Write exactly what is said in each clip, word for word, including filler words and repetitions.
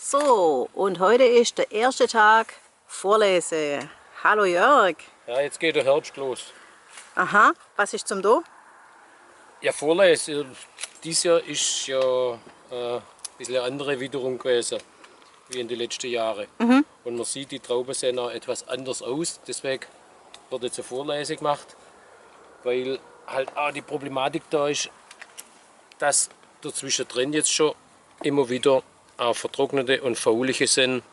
So, und heute ist der erste Tag Vorlese. Hallo Jörg. Ja, jetzt geht der Herbst los. Aha, was ist zum Do? Ja, Vorlese. Dieses Jahr ist ja äh, ein bisschen eine andere Witterung gewesen wie in den letzten Jahren. Und man sieht, die Trauben sehen auch etwas anders aus. Deswegen wird jetzt eine Vorlese gemacht, weil halt auch die Problematik da ist, dass dazwischen drin jetzt schon immer wieder auch vertrocknete und faulige sind.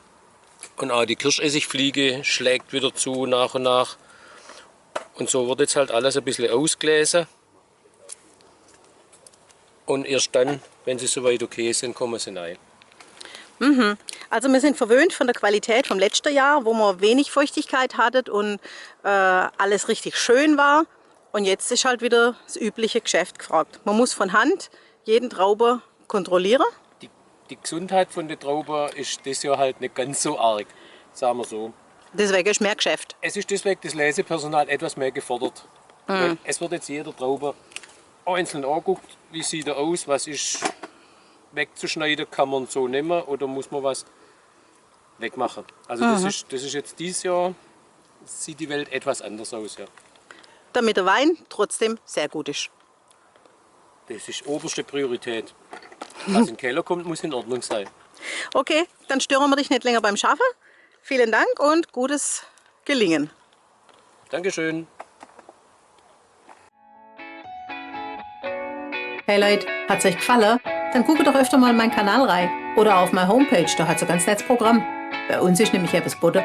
Und auch die Kirschessigfliege schlägt wieder zu nach und nach. Und so wird jetzt halt alles ein bisschen ausgelesen. Und erst dann, wenn sie soweit okay sind, kommen sie rein. Also wir sind verwöhnt von der Qualität vom letzten Jahr, wo wir wenig Feuchtigkeit hatten und äh, alles richtig schön war. Und jetzt ist halt wieder das übliche Geschäft gefragt. Man muss von Hand jeden Traube kontrollieren. Die, die Gesundheit von der Traube ist das Jahr halt nicht ganz so arg, sagen wir so. Deswegen ist mehr Geschäft. Es ist deswegen das Lesepersonal etwas mehr gefordert. Weil es wird jetzt jeder Traube einzeln angeguckt, wie sieht er aus, was ist wegzuschneiden, kann man so nehmen oder muss man was wegmachen. Also das, ist, das ist jetzt dieses Jahr, sieht die Welt etwas anders aus, ja. Damit der Wein trotzdem sehr gut ist. Das ist oberste Priorität. Was in den Keller kommt, muss in Ordnung sein. Okay, dann stören wir dich nicht länger beim Schaffen. Vielen Dank und gutes Gelingen. Dankeschön. Hey Leute, hat's euch gefallen? Dann guckt doch öfter mal in meinen Kanal rein oder auf meine Homepage, da hat's ein ganz nettes Programm. Bei uns ist nämlich etwas geboten.